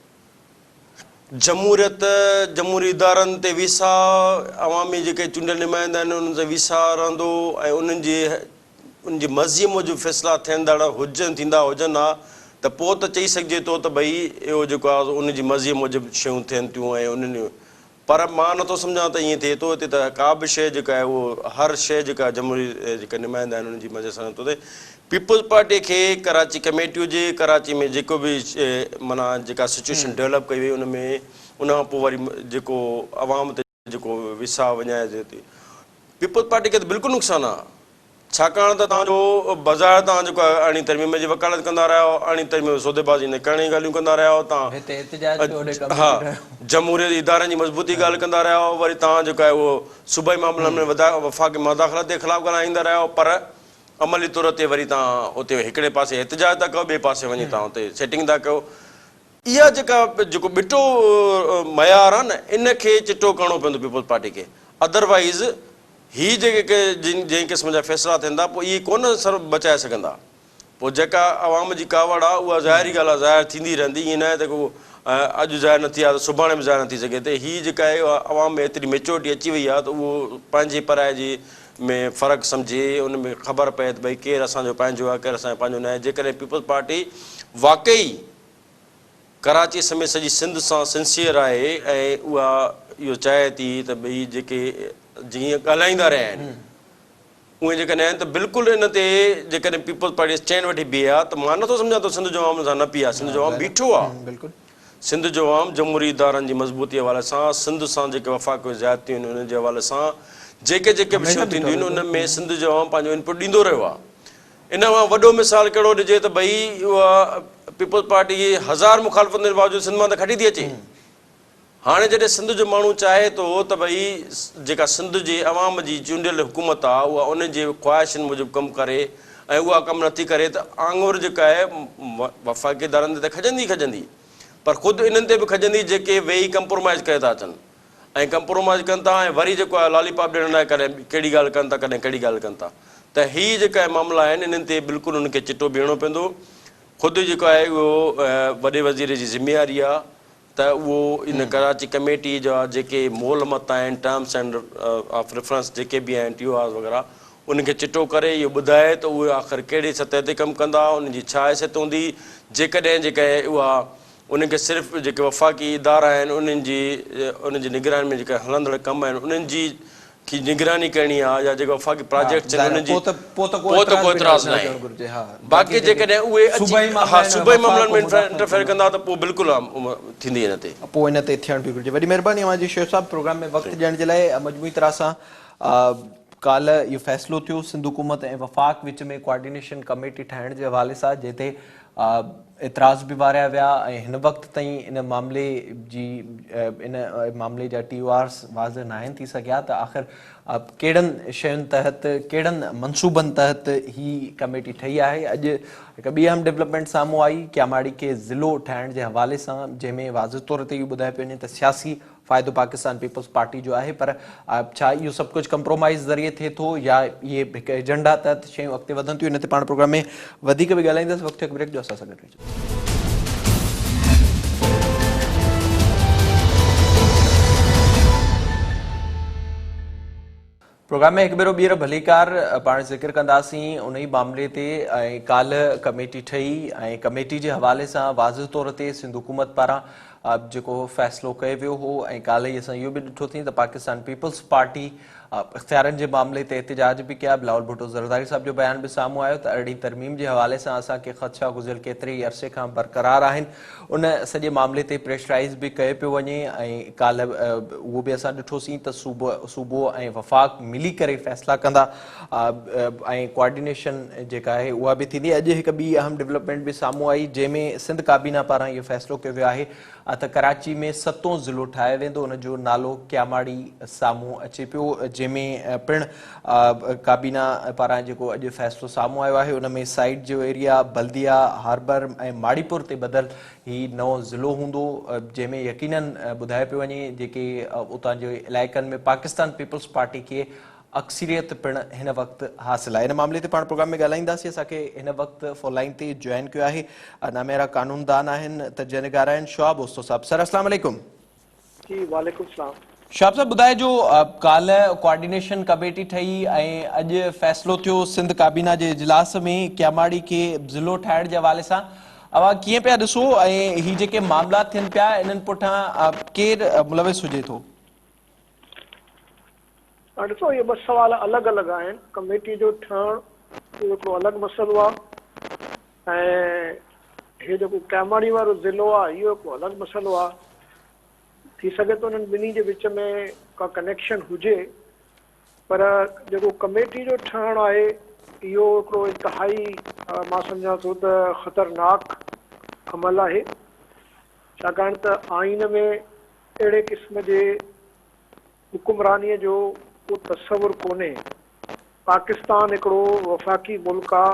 [SPEAKER 2] جمهوريت، جمهوري ادارن تي ويساهه، عوامي جيڪي چونڊيل نمائندا آهن انهن تي ويساهه رهندو ۽ انهن جي انهن جي مرضيء موجب فيصلا ٿيندڙ هجن ٿيندا هجن ها ته پوء ته چئي سگهجي ٿو ته ڀئي اهو جيڪو آهي ان جي مرضيء موجب شيون ٿين ٿيون ۽ انهن پر مان نٿو سمجهان ته ائين ٿئي ٿو هتي ته ڪا به شيء جيڪا آهي اهو هر شيء جيڪا جمهوري جيڪا نمائندا آهن انهن جي مرضي سان نٿو ٿئي. پيپلز پارٽي کي ڪراچي ڪميٽي هجي ڪراچي ۾ جيڪو به معنيٰ جيڪا سچوئيشن ڊولپ ڪئي وئي ان ۾ ان کان پوء وري جيڪو عوام تي جيڪو ويساهه وڃائجي ٿي پيپلز پارٽي کي ته بلڪل نقصان آهي. ڇاڪاڻ ته توهان جو بظاهر توهان جيڪو آهي ارڙهين ترميم جي وڪالت ڪندا رهيا آهيو، ارڙهين ترميم ۾ سوديبازي نه ڪرڻ جون ڳالهيون ڪندا رهيا آهيو، توهان
[SPEAKER 1] هتي احتجاج پيو هوڏي ڪميٽي ٺاهيو.
[SPEAKER 2] جمهوريت ادارن جي مضبوطي جي ڳالهه ڪندا رهيا آهيو، وري توهان جيڪو آهي اهو صوبائي معاملن ۾ وفاقي مداخلت جي خلاف ڳالهائيندا رهيا آهيو پر عملي طور تي وري توهان اتي هڪڙي پاسي احتجاج ٿا ڪيو ٻئي پاسي وڃي توهان اتي سيٽنگ ٿا ڪيو. اها جيڪا جيڪو ٻٽو معيار آهي نه ان کي چٽو ڪرڻو پوندو پيپلز پارٽي کي ادروائيز هي جيڪي جن جنهن قسم جا فيصلا ٿين ٿا پوء اهي ڪونه سر بچائي سگهندا. پوء جيڪا عوام جي ڪاوڙ آ اها ظاهري ڳالهه آ ظاهر ٿيندي رهندي ائين ناهي ته ڪو اڄ ظاهر نه ٿي آ ته سڀاڻي به ظاهر نه ٿي سگهي ته هي جيڪا آهي اها عوام ۾ ايتري ميچورٽي اچي وئي آ ته اهو پنهنجي پرائي جي ۾ فرق سمجهي ان ۾ خبر پئي ته ڀئي ڪير اسان جو پنهنجو آ ڪير اسان جو پنهنجو ناهي جيڪڏهن پيپلز پارٽي واقعي ڪراچي سميت سڄي سنڌ سان سنسيئر آهي ۽ اها اهو چاهي ٿي ته ڀئي جيڪي جيئن ڳالهائيندا رهيا آهن اهي جيڪڏهن آهن ته بلڪل ان تي جيڪڏهن پيپلز پارٽي اسٽينڊ وٺي بيهي ها ته مان نٿو سمجهان ته سنڌ جو عوام ان سان نه پيئي ها سنڌ جو عوام بيٺو آهي سنڌ جو عوام جمهوري ادارن جي مضبوطي حوالي سان سنڌ سان جيڪي وفاق جون زيادتيون آهن انهن جي حوالي سان جيڪي جيڪي به شيون ٿينديون آهن ان ۾ سنڌ جو عوام پنهنجو انپٽ ڏيندو رهيو آهي ان کان وڏو مثال ڪهڙو ڏجي ته ڀئي اها پيپلز پارٽي جي هزار مخالفتن جي باوجود سنڌ مان ته کٽي ٿي اچي. هاڻي جڏهن سنڌ جو ماڻهو چاهي ٿو ته ڀئي جيڪا سنڌ جي عوام جي چونڊيل حڪومت آ اها ان جي خواهشن موجب ڪم ڪري ۽ اها ڪم نٿي ڪري ته آڱر جيڪا آهي وفاقي ادارن تي ته کڄندي ئي کڄندي پر خود انهن تي به کڄندي جيڪي ويهي ڪمپرومائز ڪري ٿا اچن. ۽ ڪمپرومائز ڪن ٿا ۽ وري جيڪو آهي لالي پاپ ڏيڻ لاء ڪڏهن ڪهڙي ڳالهه ڪن ٿا ڪڏهن ڪهڙي ڳالهه ڪن ٿا ته هي جيڪا معاملا آهن انهن تي بلڪل انهن کي چٽو بيهڻو پوندو خود جيڪو آهي اهو وڏي وزير جي ذميواري آهي ته اهو ان ڪراچي ڪميٽي جا جيڪي مول مت آهن ٽرمس اينڊ آف ريفرنس جيڪي به آهن ٽي او آرز وغيره انهن کي چٽو ڪري اهو ٻڌائي ته اهي آخر ڪهڙي سطح تي ڪم ڪندا انهن جي ڇا حيثيت هوندي جيڪڏهن جيڪڏهن اها انهن کي صرف جيڪي وفاقي ادارا آهن انهن جي انهن جي نگراني ۾ جيڪي هلندڙ ڪم آهن انهن جي کي نگراني ڪرڻي آهي يا جيڪي وفاقي پراجيڪٽس آهن انهن جي
[SPEAKER 1] پوء ته ڪو اعتراض ناهي
[SPEAKER 2] باقي جيڪڏهن اهي اچي ها صوبائي معاملن ۾ انٽرفيئر ڪندا ته پوء بلڪل ٿيندي ان تي.
[SPEAKER 1] پوء ان تي ٿيڻ به گهرجي. وڏي مهرباني اوهان جي شيخ صاحب پروگرام ۾ وقت ڏيڻ جي لاء مجموعي طرح سان ڪالهه اهو فيصلو ٿيو سنڌ حڪومت ۽ وفاق وچ ۾ ڪوآرڊينيشن ڪميٽي ٺاهڻ جي حوالي سان جنهن تي اعتراض به واريا ويا ۽ هن وقت تائين ان معاملي جي ان معاملي جا ٽي او آرز واضح ناهن ٿي سگهيا ته آخر ڪهڙن شين تحت ڪهڙن منصوبن تحت هي ڪميٽي ٺهي آهي اڄ هڪ ٻي اهم ڊولپمينٽ سامهون آئي ڪياماڙي کي ضلعو ٺاهڻ جي حوالي سان جنهن ۾ واضح طور تي اهو ٻڌايو پيو وڃي ته سياسي فائدو پاڪستان پيپلز پارٽي جو آهي پر ڇا اهو سڀ ڪجهه ڪمپرومائيز ذريعي ٿئي ٿو يا اهي هڪ ايجنڊا تحت شيون اڳتي وڌن ٿيون ان تي پاڻ پروگرام ۾ وڌيڪ به ڳالهائينداسين وقت ٿيو هڪ بريڪ جو اسان سان گڏ رهجو. پروگرام ۾ هڪ ڀيرو ٻيهر ڀليڪار پاڻ ذڪر ڪنداسين انهي معاملي تي ۽ ڪالهه ڪميٽي ٺهي ۽ ڪميٽي جي حوالي سان واضح طور تي سنڌ حڪومت پاران جيڪو فيصلو ڪيو ويو هو ۽ ڪالهه ئي اسان اهو به ڏٺو ٿي ته پاڪستان پيپلز پارٽي اختيارن جي معاملي تي احتجاج به ڪيا بلاول ڀٽو زرداري صاحب جو بيان به سامهون آيو ته ارڙهين ترميم جي حوالي سان اسان کي خدشا گذريل ڪيتري ئي عرصي کان برقرار آهن ان سڄي معاملي تي پريشرائيز به ڪيو پيو وڃي ۽ ڪالهه اهو به اسان ڏٺوسين ته صوبو ۽ وفاق ملي ڪري فيصلا ڪندا ۽ ڪوآرڊينيشن جيڪا آهي اها به ٿيندي. اڄ هڪ ٻي اهم ڊولپمينٽ به سامهون آئي جنهن ۾ سنڌ ڪابينا پاران اهو فيصلو ڪيو ويو آهي ته ڪراچي ۾ ستون ضلعو ٺاهيو ويندو ان جو نالو ڪياماڙي سامهون اچي پيو جنهن ۾ پڻ ڪابينا پاران جيڪو اڄ فيصلو سامهون آيو آهي ان ۾ سائيٽ جو ايريا، بلديا، هاربر ۽ ماڙيپور تي ٻڌل هي نئون ضلعو هوندو جنهن ۾ يقينن ٻڌايو پيو وڃي جيڪي اتان جي علائقن ۾ پاڪستان پيپلز پارٽي کي اڪثريت پڻ هن وقت حاصل آهي. ان معاملي تي پاڻ پروگرام ۾ ڳالهائينداسين اسان کي هن وقت فون لائين تي جوائن ڪيو آهي ناميارا قانوندان آهن تجزيه نگار آهن شهاب اوستو صاحب سر اسلام عليڪم.
[SPEAKER 3] جي وعليڪم السلام.
[SPEAKER 1] شهاب صاحب ٻڌائجو ڪالهه ڪوآرڊينيشن ڪميٽي ٺهي ۽ اڄ فيصلو ٿيو سنڌ ڪابينا جي اجلاس ۾ ڪياماڙي کي ضلعو ٺاهڻ جي حوالي سان اوهان ڪيئن پيا ڏسو ۽ هي جيڪي معاملا ٿين پيا انهن پٺان ڪير ملوث هجي ٿو؟
[SPEAKER 3] ڏسو اهي ٻه سوال الڳ الڳ آهن، ڪميٽي جو ٺهڻ اهو هڪڙو الڳ مسئلو آهي ۽ هي جيڪو ڪياماڙي وارو ضلعو آهي اهو هڪڙو الڳ مسئلو آهي. ٿي سگهي ٿو انهن ٻنهي جي وچ ۾ ڪا ڪنيڪشن هجي پر جيڪو ڪميٽي جو ٺهڻ آهي اهو هڪڙو انتهائي مان سمجهان ٿو ته خطرناڪ عمل آهي ڇاڪاڻ ته آئين ۾ اهڙي قسم جي حڪمرانيء جو ڪو تصور ڪونهي. پاڪستان هڪڙو وفاقي ملڪ آ.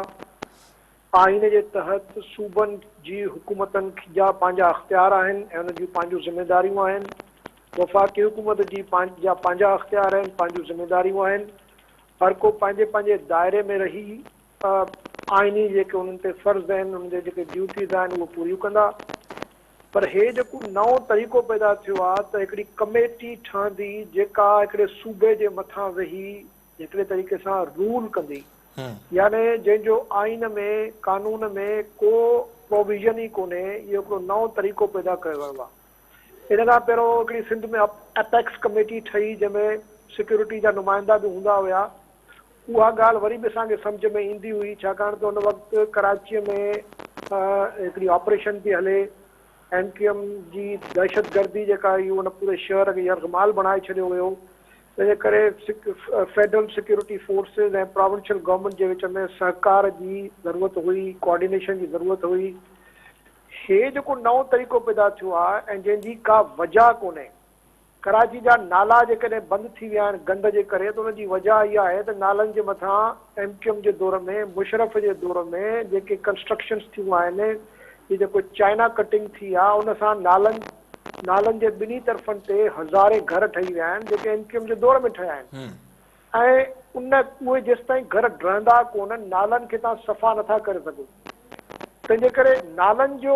[SPEAKER 3] آئين جي تحت صوبن جي حڪومتن جا پنهنجا اختيار آهن ۽ انهن جون پنهنجون ذميداريون آهن. وفاقي حڪومت جي جا پنهنجا اختيار آهن، پنهنجون ذميداريون آهن. هر ڪو پنهنجي پنهنجي دائري ۾ رهي آئيني جيڪي انهن تي فرض آهن، انهن جي جيڪي ڊيوٽيز آهن اهي پوريون ڪندا. پر هي جيڪو نئون طريقو پيدا ٿيو آ ته هڪڙي ڪميٽي ٺهندي جيڪا هڪڙي صوبي جي مٿان ويهي هڪڙي طريقي سان رول ڪندي يعني جنهن جو آئين ۾ قانون ۾ ڪو پروويزن ئي ڪونهي اهو هڪڙو نئون طريقو پيدا ڪيو ويو آ. ان کان پهريون هڪڙي سنڌ ۾ اپيڪس ڪميٽي ٺهي جنهن ۾ سيڪيورٽي جا نمائندا به هوندا هيا اها ڳالهه وري به اسان کي سمجهه ۾ ايندي هئي، ڇاڪاڻ ته ان وقت ڪراچيء ۾ هڪڙي آپريشن پئي هلي، ايم ڪيو ايم جي دهشتگردي جيڪا هئي ان پوري شهر کي يرغمال بڻائي ڇڏيو هيو، تنهن جي ڪري federal security forces ۽ provincial government جي وچ ۾ سهڪار جي ضرورت هئي، ڪوآرڊينيشن جي ضرورت هئي. هي جيڪو نئون طريقو پيدا ٿيو آهي ۽ جنهن جي ڪا وجهه ڪونهي، ڪراچي جا نالا جيڪڏهن بند ٿي ويا آهن گند جي ڪري ته ان جي وجهه اها آهي ته نالن جي مٿان ايم ڪيو ايم جي دور ۾ مشرف جي دور ۾ جيڪي ڪنسٽرڪشنز ٿيون آهن هي جيڪو چائنا ڪٽنگ ٿي آهي ان سان نالن نالن جي ٻنهي طرفن تي هزارين گهر ٺهي ويا آهن جيڪي ايم ڪيو ايم جي دور ۾ ٺهيا آهن ۽ ان اهي جيستائين گهر ڊهندا ڪونه نالن کي توهان صفا نٿا ڪري سگهو. تنهن جي ڪري نالن جو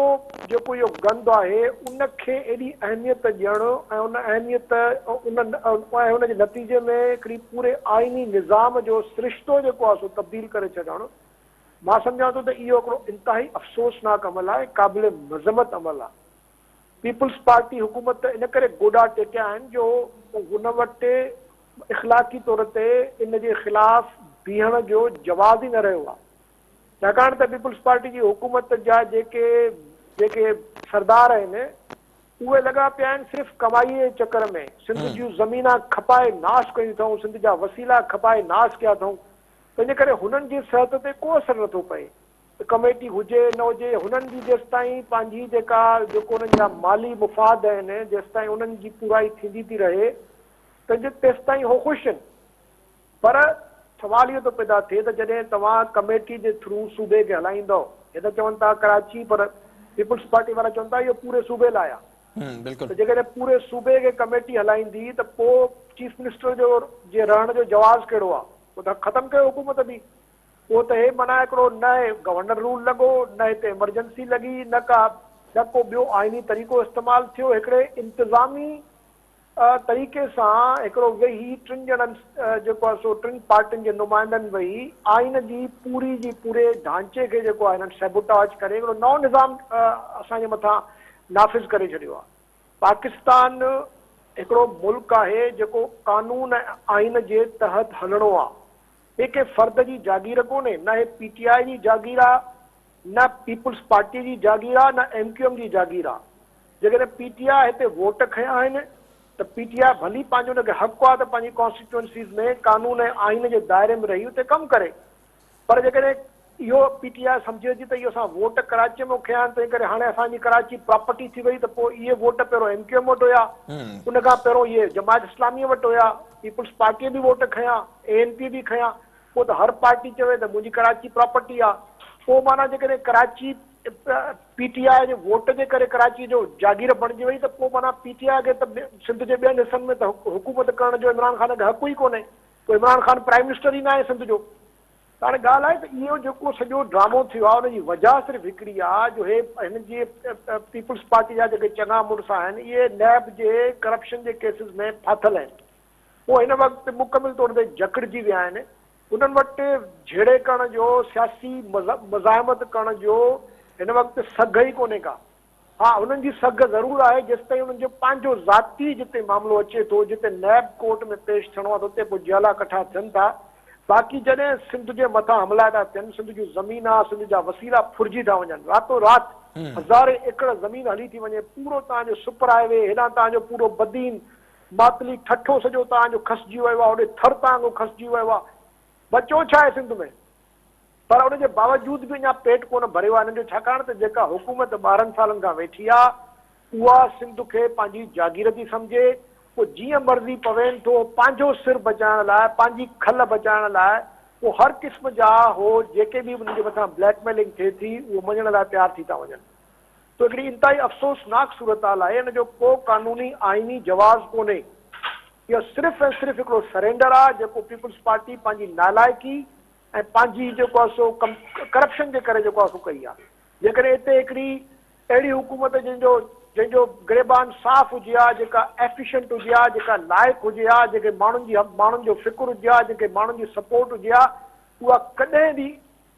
[SPEAKER 3] جيڪو اهو گند آهي ان کي ايڏي اهميت ڏيڻ ۽ ان اهميت ان ۽ ان جي نتيجي ۾ هڪڙي پوري آئيني نظام جو سرشتو جيڪو آهي سو تبديل ڪري ڇڏڻ مان سمجهان ٿو ته اهو هڪڙو انتهائي افسوسناڪ عمل آهي ۽ قابل مذمت عمل آهي. پيپلز پارٽي حڪومت ته ان ڪري گوڏا ٽيڪيا آهن جو هن وٽ اخلاقي طور تي ان جي خلاف بيهڻ جو جواز ئي نه رهيو آهي. ڇاڪاڻ ته پيپلز پارٽي جي حڪومت جا جيڪي جيڪي سردار آهن اهي لڳا پيا آهن صرف ڪمائي جي چڪر ۾ سنڌ جون زمينا کپائي ناس ڪيون اٿئون سنڌ جا وسيلا کپائي ناس ڪيا اٿئون تنهنجي ڪري هنن جي صحت تي ڪو اثر نٿو پئي ته ڪميٽي هجي نه هجي هنن جي جيستائين پنهنجي جيڪا جيڪو انهن جا مالي مفاد آهن جيستائين انهن جي پورائي ٿيندي ٿي رهي تنهنجي تيستائين هو خوش آهن. پر سوال اهو ٿو پيدا ٿئي ته جڏهن توهان ڪميٽي جي ٿرو صوبي کي هلائيندؤ، هي ته چون ٿا ڪراچي پر پيپلز پارٽي وارا چون ٿا اهو پوري صوبي لاء آهي ته جيڪڏهن پوري صوبي کي ڪميٽي هلائيندي ته پوء چيف منسٽر جو جي رهڻ جو جواز ڪهڙو آهي؟ پوء ته ختم ڪيو حڪومت به. پوء ته هي معنيٰ هڪڙو نه گورنر رول لڳو، نه هتي ايمرجنسي لڳي، نه ڪا نه ڪو ٻيو آئيني طريقو استعمال ٿيو، هڪڙي انتظامي طريقي سان هڪڙو ويهي ٽن ڄڻن جيڪو آهي سو ٽن پارٽين جي نمائندن ويهي آئين جي پوري جي پوري ڍانچي کي جيڪو آهي هنن سيبوٽاج ڪري هڪڙو نئون نظام اسان جي مٿان نافذ ڪري ڇڏيو آهي. پاڪستان هڪڙو ملڪ آهي جيڪو قانون ۽ آئين جي تحت هلڻو آهي. هي ڪنهن فرد جي جاگير ڪونهي، نه هي پي ٽي آء جي جاگير آهي، نه پيپلز پارٽي جي جاگير آهي، نه ايم ڪيو ايم جي جاگير آهي. جيڪڏهن پي ٽي آء هتي ووٽ کنيا آهن ته پي ٽي آء ڀلي پنهنجو ان کي حق آهي ته پنهنجي ڪانسٽيٽوئنسيز ۾ قانون ۽ آئين جي دائري ۾ رهي اتي ڪم ڪري پر جيڪڏهن اهو پي ٽي آء سمجهي ٿي ته اهو اسان ووٽ ڪراچي مان کنيا آهن تنهن ڪري هاڻي اسان جي ڪراچي پراپرٽي ٿي وئي ته پوء اهي ووٽ پهريون ايم ڪيو ايم وٽ هيا ان کان پهريون اهي جماعت اسلامي وٽ هيا پيپلز پارٽي به ووٽ کنيا اي اين پي به کنيا پوء ته هر پارٽي چوي ته منهنجي ڪراچي پراپرٽي آ پوء معنيٰ جيڪڏهن ڪراچي پي ٽي آء جي ووٽ جي ڪري ڪراچي جو جاگير بڻجي وئي ته پوء معنيٰ پي ٽي آء کي ته سنڌ جي ٻين حصن ۾ ته حڪومت ڪرڻ جو عمران خان کي حق ئي ڪونهي پوء عمران خان پرائم منسٽر ئي ناهي سنڌ جو. ته هاڻي ڳالهه آهي ته اهو جيڪو سڄو ڊرامو ٿيو آهي ان جي وجهه صرف هڪڙي آهي جو هي هن جي پيپلز پارٽي جا جيڪي چڱا مڙس آهن اهي نيب جي ڪرپشن جي ڪيسز ۾ ڦاٿل آهن هو هن وقت مڪمل طور تي جڪڙجي ويا آهن، انهن وٽ جهيڙي ڪرڻ جو، سياسي مزاحمت ڪرڻ جو هن وقت سگهه ئي ڪونهي ڪا. ها انهن جي سگهه ضرور آهي جيستائين انهن جو پنهنجو ذاتي جتي معاملو اچي ٿو، جتي نيب ڪورٽ ۾ پيش ٿيڻو آهي ته اتي پوء جيالا ڪٺا ٿين ٿا. باقي جڏهن سنڌ جي مٿان حملا ٿا ٿين، سنڌ جون زمينا، سنڌ جا وسيلا ڦرجي ٿا وڃن، راتو رات هزارين ايڪڙ زمين هلي ٿي وڃي، پورو توهان جو سپر هاء وي، هيڏانهن توهان جو پورو بدين، ماتلي ٺٽو سڄو توهان جو کسجي ويو آهي، هوڏي ٿر توهان کان کسجي ويو آهي، بچو ڇا آهي سنڌ ۾؟ پر ان جي باوجود به اڃا پيٽ ڪونه ڀريو آهي هنن جو ڇاڪاڻ ته جيڪا حڪومت 12 سالن کان ويٺي آهي اها سنڌ کي پنهنجي جاگير ٿي سمجهي، پوء جيئن مرضي پوين ٿو پنهنجو سر بچائڻ لاء پنهنجي کل بچائڻ لاء پوء هر قسم جا هو جيڪي به انهن جي مٿان بليڪ ميلنگ ٿئي ٿي اهو مڃڻ لاء تيار ٿي ٿا وڃن. ته هڪڙي انتهائي افسوسناڪ صورتحال آهي، ان جو ڪو قانوني آئيني جواز ڪونهي. اهو صرف ۽ صرف هڪڙو سرينڊر آهي جيڪو پيپلز پارٽي پنهنجي نالائقي ۽ پنهنجي جيڪو آهي سو ڪرپشن جي ڪري جيڪو آهي سو ڪئي آهي. جيڪڏهن اتي هڪڙي اهڙي حڪومت جنهن جو جنهن جو گريبان صاف هجي ها، جيڪا ايفيشنٽ هجي ها، جيڪا لائق هجي ها، جنهن کي ماڻهن جي ماڻهن جو فڪر هجي ها، جنهن کي ماڻهن جي سپورٽ هجي ها، اها ڪڏهن به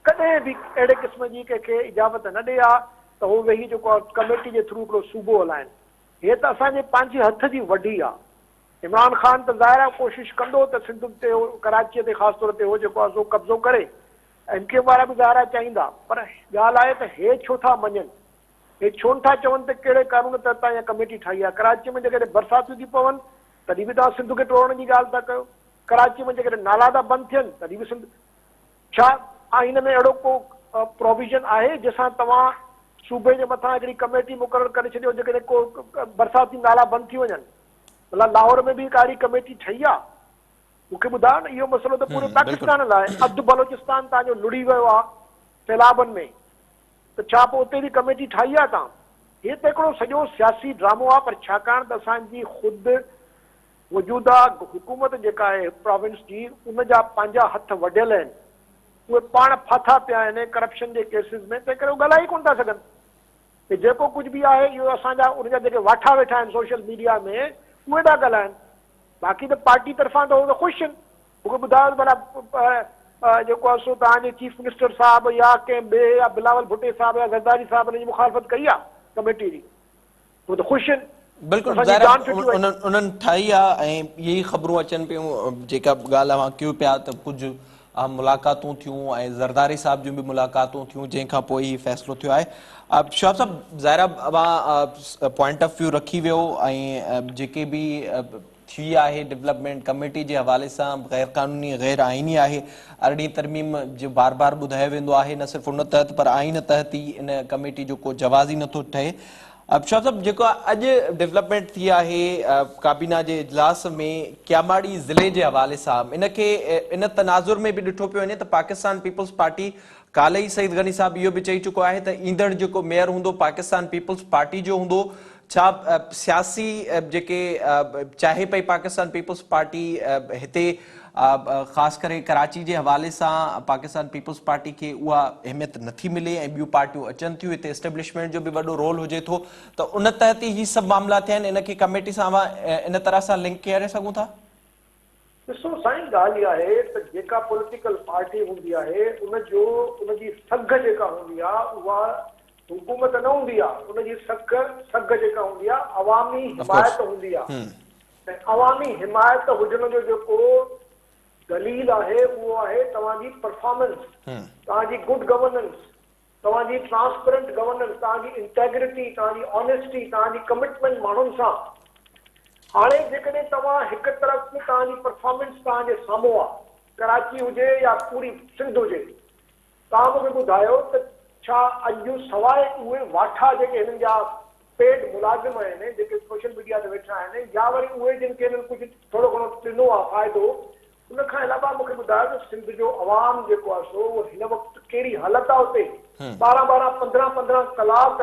[SPEAKER 3] ڪڏهن به اهڙي قسم جي ڪنهن کي اجازت نه ڏئي ها ته هو ويهي جيڪو آهي ڪميٽي جي ٿرو هڪڙو صوبو هلائين. هيء ته اسان جي پنهنجي هٿ جي وڍي آ. عمران خان ته ظاهر آهي ڪوشش ڪندو ته سنڌ تي هو ڪراچيء تي خاص طور تي هو جيڪو آهي سو قبضو ڪري. ايم ڪيو ايم وارا به ظاهر آهي چاهيندا. پر ڳالهه آهي ته هي ڇو ٿا مڃن؟ هي ڇو نه ٿا چون ته ڪهڙي قانون تحت توهان اها ڪميٽي ٺاهي آهي؟ ڪراچيء ۾ جيڪڏهن برساتيون ٿيون پون تڏهن به توهان سنڌ کي ٽوڙڻ جي ڳالهه ٿا ڪيو. ڪراچيء ۾ جيڪڏهن نالا ٿا بند ٿين تڏهن به سنڌ ڇا آئين ۾ اهڙو ڪو پروويزن آهي جنهن سان توهان صوبي جي مٿان هڪڙي ڪميٽي مقرر ڪري ڇڏيو جيڪڏهن ڪو برساتي نالا بند ٿي وڃن؟ ڀلا لاهور ۾ به هڪ اهڙي ڪميٽي ٺهي آ؟ مون کي ٻڌايو نه اهو مسئلو ته پوري پاڪستان لاء اڌ بلوچستان توهان جو لڙهي ويو آ سيلابن ۾ ته ڇا پوء اتي به ڪميٽي ٺاهي آ توهان؟ هي ته هڪڙو سڄو سياسي ڊرامو آ پر ڇاڪاڻ ته اسان جي خود موجوده حڪومت جيڪا آهي پراونس جي ان جا پنهنجا هٿ وڍيل آهن اهي پاڻ ڦاٿا پيا آهن ڪرپشن جي ڪيسز ۾ تنهن ڪري هو ڳالهائي ئي ڪونه ٿا سگهن ته جيڪو ڪجهه به آهي اهو اسان جا ان جا جيڪي واٺا ويٺا آهن سوشل ميڊيا ۾ اهي ٿا ڳالهائن باقي ته پارٽي طرفان ته هو ته خوش آهن مون کي ٻڌايو ته ڀلا جيڪو آهي سو توهان جي چيف منسٽر صاحب يا ڪنهن ٻئي يا بلاول ڀٽي صاحب يا زرداري صاحب ان جي مخالفت ڪئي آهي ڪميٽي جي هو ته خوش آهن.
[SPEAKER 1] بلڪل ظاهر آهي انهن ٺاهي آ ۽ اهي ئي خبرون اچن پيون جيڪا ڳالهه اوهان ڪيو پيا ته ڪجهه اهم ملاقاتون ٿيون ۽ زرداري صاحب جون به ملاقاتون ٿيون جنهن کان پوء هي فيصلو ٿيو آهي شهاب صاحب ظاهر آهي اوهان پوائنٽ آف ويو رکي ويو ۽ جيڪي به ٿي آهي ڊولپمينٽ ڪميٽي جي حوالي سان غير قانوني غير آئيني آهي ارڙهين ترميم جو بار بار ٻڌايو ويندو آهي نه صرف ان تحت پر آئين تحت ئي ان ڪميٽي جو ڪو جواز ئي نٿو ٺهي شاهه صاحب جيڪو اڄ ڊولپمينٽ ٿي آهي ڪابينا جي اجلاس ۾ ڪياماڙي ضلعي جي حوالي سان ان کي ان تناظر ۾ به ڏٺو پيو وڃي ته پاڪستان پيپلز پارٽي ڪالهه ئي سعيد غني صاحب اهو به چئي چڪو آهي ته ايندڙ جيڪو ميئر هوندو پاڪستان پيپلز پارٽي جو هوندو. ڇا سياسي جيڪي چاهي پئي پاڪستان پيپلز پارٽي هتي خاص ڪري ڪراچي جي حوالي سان پاڪستان پيپلز پارٽي کي اها اهميت نٿي ملي ۽ ٻيون پارٽيون اچن ٿيون هتي اسٽيبلشمينٽ جو به وڏو رول هجي ٿو ته ان تحت ئي هي سڀ معاملا ٿيا آهن ان کي ڪميٽي سان اوهان ان طرح سان لنڪ ڪري سگهون ٿا؟
[SPEAKER 3] ڏسو سائين ڳالهه اها آهي ته جيڪا پوليٽيڪل پارٽي هوندي آهي ان جو ان جي سگهه جيڪا هوندي آهي اها حڪومت نه هوندي آهي ان جي سگهه سگهه جيڪا هوندي آهي عوامي حمايت هوندي آهي ۽ عوامي حمايت هجڻ جو جيڪو دليل آهي اهو آهي توهان جي پرفارمنس توهان جي گڊ گورننس توهان جي ٽرانسپرنٽ گورننس، توهان جي انٽيگرٽي، توهان جي آنيسٽي، توهان جي ڪمٽمينٽ ماڻهن سان. هاڻي جيڪڏهن توهان هڪ طرف توهان جي پرفارمنس توهان جي سامهون آ، ڪراچي هجي يا پوري سنڌ هجي، توهان مون کي ٻڌايو ته ڇا اڄ سواء اهي واٺا جيڪي هنن جا پيڊ ملازم آهن، جيڪي سوشل ميڊيا تي ويٺا آهن يا وري اهي جن کي هنن ڪجهه ٿورو گهڻو ڏنو آ فائدو، ان کان علاوه مون کي ٻڌايو ته سنڌ جو عوام جيڪو آهي سو اهو هن وقت ڪهڙي حالت آهي اتي 12 12 15 15 ڪلاڪ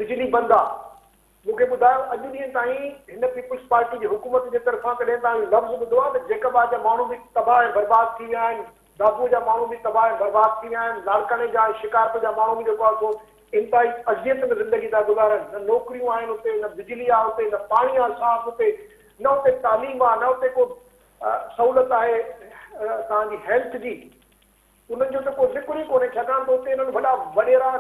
[SPEAKER 3] بجلي بند آهي مون کي ٻڌايو اڄ ڏينهن تائين هن پيپلز پارٽي جي حڪومت جي طرفان ڪڏهن توهان اهو لفظ ٻڌو آهي ته جيڪب آباد جا ماڻهو به تباهه ۽ برباد ٿي ويا آهن دادوء جا ماڻهو به تباهه ۽ برباد ٿي ويا آهن لاڙڪاڻي جا ۽ شڪارپور جا ماڻهو به جيڪو آهي سو انتهائي اذيت ۾ زندگي ٿا گذارن نه نوڪريون آهن اتي نه بجلي آهي اتي نه پاڻي آهي صاف اتي نه اتي تعليم آهي نه اتي ڪو سهولت آهي توهان جي هيلٿ جي انهن جو ته ڪو ذڪر ئي ڪونهي ڇاڪاڻ ته اتي انهن وڏا وڏيرا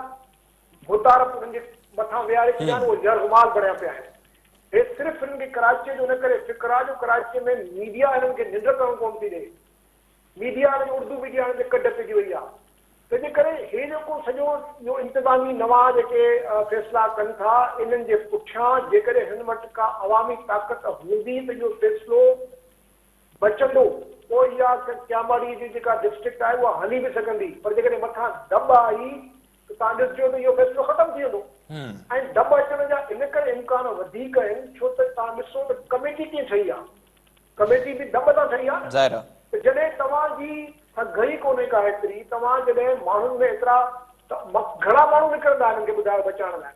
[SPEAKER 3] ڀوتار انهن جي مٿان ويهاري ڇڏيا آهن اهي يرغمال بڻيا پيا آهن هي صرف هنن کي ڪراچيء جو ان ڪري فڪر آهي جو ڪراچيء ۾ ميڊيا هنن کي ننڊ ڪرڻ ڪونه ٿي ڏئي ميڊيا هنن جي اردو ميڊيا هنن جي ڪڍ پئجي وئي آهي تنهنجي ڪري هي جيڪو سڄو اهو انتظامي نوان جيڪي فيصلا ڪن ٿا انهن جي پٺيان جيڪڏهن هنن وٽ ڪا عوامي طاقت هوندي ته اهو فيصلو بچندو پوء اها ڪياماڙي جي جيڪا ڊسٽرڪٽ آهي اها هلي به سگهندي پر جيڪڏهن مٿان دٻ آئي ته توهان ڏسجو ته اهو فيصلو ختم ٿي ويندو ۽ دٻ اچڻ جا ان ڪري امڪان وڌيڪ آهن ڇو ته توهان ڏسو ته ڪميٽي ڪيئن ٺهي آهي ڪميٽي به دٻ تان ٺهي آهي نه.
[SPEAKER 1] ظاهر آهي.
[SPEAKER 3] ته جڏهن توهان جي سگهه ئي ڪونهي ڪا ايتري، توهان جڏهن ماڻهن ۾ ايترا ته گهڻا ماڻهو نڪرندا هنن کي ٻڌايو بچائڻ لاء.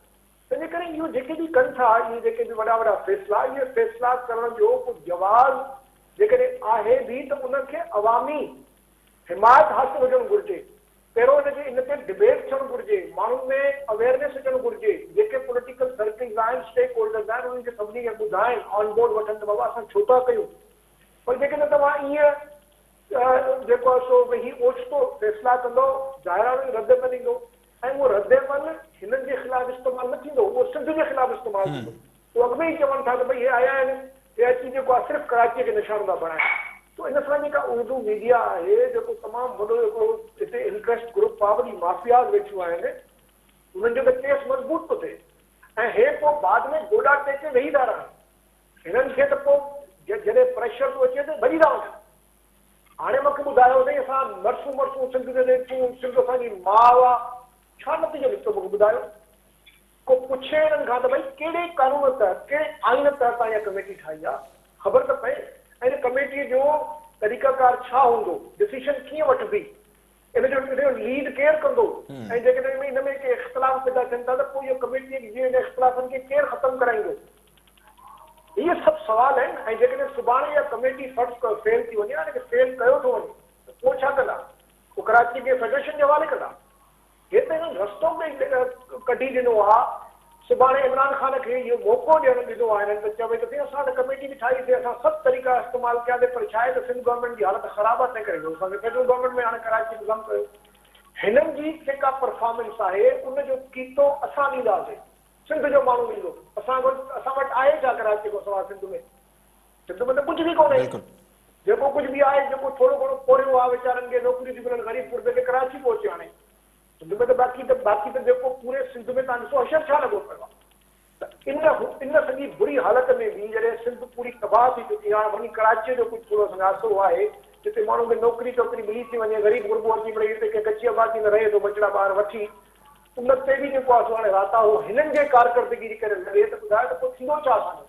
[SPEAKER 3] تنهنجي ڪري اهو جيڪي به ڪن ٿا، اهي جيڪي به وڏا وڏا فيصلا، اهي فيصلا ڪرڻ جو ڪو جواز جيڪڏهن آهي به ته ان کي عوامي حمايت حاصل هجڻ گهرجي. پهريون ان جي ان تي ڊبيٽ ٿيڻ گهرجي، ماڻهن ۾ اويئرنيس اچڻ گهرجي، جيڪي پوليٽيڪل سرڪلز آهن، اسٽيڪ هولڊرز آهن، انهن کي سڀني کي ٻڌائين، آن بورڊ وٺن ته بابا اسان ڇو ٿا ڪيون، پر جيڪڏهن توهان ائين جيڪو آهي سو ويهي اوچتو فيصلا ڪندؤ، ظاهر آهي ان جو رد عمل ايندو ۽ اهو رد عمل هنن جي خلاف استعمال نه ٿيندو، اهو سنڌ جي خلاف استعمال ٿيندو. هو اڳ ۾ ئي چون ٿا ته ڀئي هي آيا آهن، هي اچي جيڪو آهي صرف ڪراچيء کي نشانو ٿا بڻائين. ته ان سان جيڪا اردو ميڊيا آهي، جيڪو تمام وڏو هڪڙو هتي انٽريسٽ گروپ آهي، وڏي مافياز ويٺيون آهن، انهن جو ته ڪيس مضبوط ٿو ٿئي ۽ هي پوء بعد ۾ گوڏا ٽيڪي ويهي ٿا رهن. هنن کي ته پوء جڏهن پريشر ٿو اچي ته ڀڄي ٿا وڃن. هاڻي مون کي ٻڌايو سائين اسان مرسون مرسون سنڌ تي ڏيٺون، سنڌ اسان جي ماء آ، ڇا نتيجو نڪتو مون کي ٻڌايو؟ ڪو پڇي هنن کان ته ڀئي ڪهڙي قانون تحت، ڪهڙي آئين تحت توهان اها ڪميٽي ٺاهي آ، خبر ته پئي ۽ ان ڪميٽي جو طريقه ڪار ڇا هوندو، ڊسيشن ڪيئن وٺبي، ان جو ان جو ليڊ ڪير ڪندو ۽ جيڪڏهن ان ۾ ڪي اختلاف پيدا ٿين ٿا ته پوء اهو ڪميٽي جي ان اختلافن کي ڪير ختم ڪرائيندو؟ اهي سڀ سوال آهن ۽ جيڪڏهن سڀاڻي اها ڪميٽي فرض ڪيو فيل ٿي وڃي يا ان کي فيل ڪيو ٿو وڃي ته پوء ڇا ڪندا؟ پوء ڪراچي کي فيڊريشن جي حوالي ڪندا؟ هي ته هنن رستو به ڪڍي ڏنو آ، سڀاڻي عمران خان کي اهو موقعو ڏيڻ ڏنو آ هنن ته چوي ته سائين اسان ته ڪميٽي به ٺاهي سي اسان سڀ طريقا استعمال ڪيا سي پر ڇا آهي ته سنڌ گورنمينٽ جي حالت خراب آ تنهن ڪري اهو اسان کي فيڊرل گورنمينٽ ۾ هاڻي ڪراچي ۾ ضم ڪيو. هنن جي جيڪا پرفارمنس آهي ان جو ڪيتو اسان ڏينداسين سنڌ جو ماڻهو ڏيندو اسان وٽ اسان وٽ آهي ڇا ڪراچي کان سواء سنڌ ۾ سنڌ ۾ ته ڪجهه به ڪونهي. جيڪو ڪجهه به آهي، جيڪو ٿورو گهڻو پورهيو آهي، ويچارن کي نوڪريون ٿيون ملن، غريب غربي کي ڪراچي پهچي هاڻي سنڌ ۾ ته باقي ته باقي ته جيڪو پوري سنڌ ۾ توهان ڏسو حشر ڇا لڳو پيو آهي ته ان ان سڄي بري حالت ۾ به جڏهن سنڌ پوري تباهه ٿي چڪي آهي هاڻ وڃي ڪراچيء جو ڪجهه ٿورو اسان کي آسرو آهي جتي ماڻهن کي نوڪري چوڪري ملي ٿي وڃي غريب غربو اچي مڙئي هتي ڪنهن ڪچي آبادي ۾ رهي ٿو ٻچڙا ٻار وٺي ان تي به جيڪو آسرو هاڻي راتاهو هنن جي ڪارڪردگي جي ڪري لڳي ته ٻڌايو ته پوء ٿيندو ڇا اسان جو؟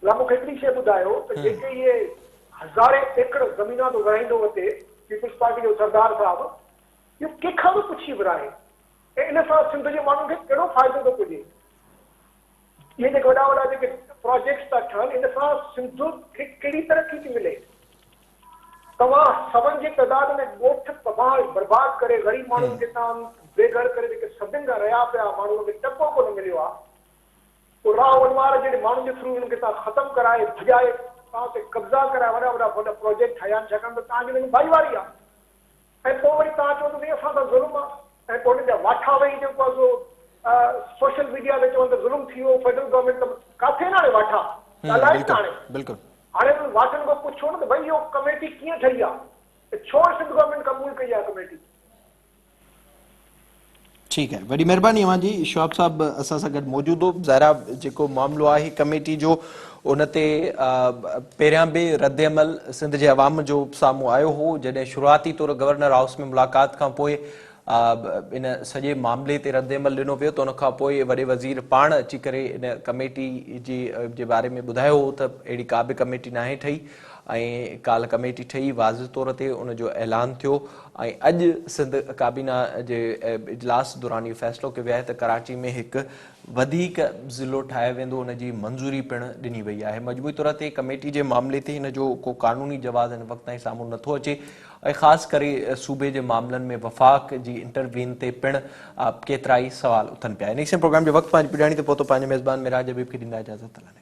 [SPEAKER 3] ڀلا مون کي هڪڙي شيء ٻڌايو ته جيڪي اهي هزارين ايڪڙ زمينان ٿو ورهائيندو وتي پيپلز پارٽي جو سردار صاحب اهو ڪنهن کان ٿو پڇي ورهائي ۽ ان سان سنڌ جي ماڻهن کي ڪهڙو فائدو ٿو پڄي؟ اهي جيڪي وڏا وڏا جيڪي پراجيڪٽس ٿا ٺهن ان سان سنڌ کي ڪهڙي ترقي ٿي ملي؟ توهان سون جي تعداد ۾ ڳوٺ تباهه ۽ برباد ڪري غريب ماڻهن کي توهان بي گهر ڪري جيڪي صدين کان رهيا پيا ماڻهو انهن کي ٽڪو ڪونه مليو آهي پوء راء انوار جهڙي ماڻهن جي ٿرو انهن کي توهان ختم ڪرائي ڀڄائي توهان اتي قبضا ڪرائي وڏا وڏا وڏا پراجيڪٽ ٺاهيا آهن ڇاڪاڻ ته توهان جي ان ۾ ڀائيواري آهي. ۽ پوء وري توهان چئو ته سائين اسان سان ظلم آ ۽ پوء انهن جا واٺا ويهي جيڪو آ سو سوشل ميڊيا تي چون ته ظلم ٿي ويو فيڊرل گورنمينٽ ته ڪاٿي آهن هاڻي واٺا ڳالهائين نه هاڻي
[SPEAKER 1] بلڪل
[SPEAKER 3] هاڻي انهن واٺن کان پڇو نه ته ڀئي اهو ڪميٽي ڪيئن ٺهي آ ۽ ڇو سنڌ گورنمينٽ قبول ڪئي آ ڪميٽي.
[SPEAKER 1] ٺيڪ آهي وڏي مهرباني اوهان جي شهاب صاحب اسان سان گڏ موجود هو ظاهر آهي جيڪو معاملو آهي ڪميٽي جو ان تي پهريان به رد عمل سنڌ جي عوام جو سامهون آيو هو جڏهن شروعاتي طور گورنر هائوس ۾ ملاقات کان پوء ان سڄي معاملي تي رد عمل ڏنو ويو ته ان کان پوء وڏي وزير پاڻ اچي ڪري ان ڪميٽي جي جي باري ۾ ٻڌايو هو ته اهڙي ڪا به ڪميٽي ناهي ٺهي ۽ ڪالهه ڪميٽي ٺهي واضح طور تي ان جو اعلان ٿيو ۽ اڄ سنڌ ڪابينا جي اجلاس دوران اهو فيصلو ڪيو ويو آهي ته ڪراچي ۾ هڪ وڌيڪ ضلعو ٺاهيو ويندو ان جي منظوري پڻ ڏني وئي آهي مجموعي طور تي ڪميٽي جي معاملي تي ان جو ڪو قانوني جواز هن وقت تائين سامهون نٿو اچي ۽ خاص ڪري صوبي جي معاملن ۾ وفاق جي انٽروين تي پڻ ڪيترائي سوال اٿن پيا. انهي سين پروگرام جو وقت پنهنجي پڄاڻي تي پهتو پنهنجي ميزبان معراج حبيب کي ڏيندا اجازت الله نگهبان.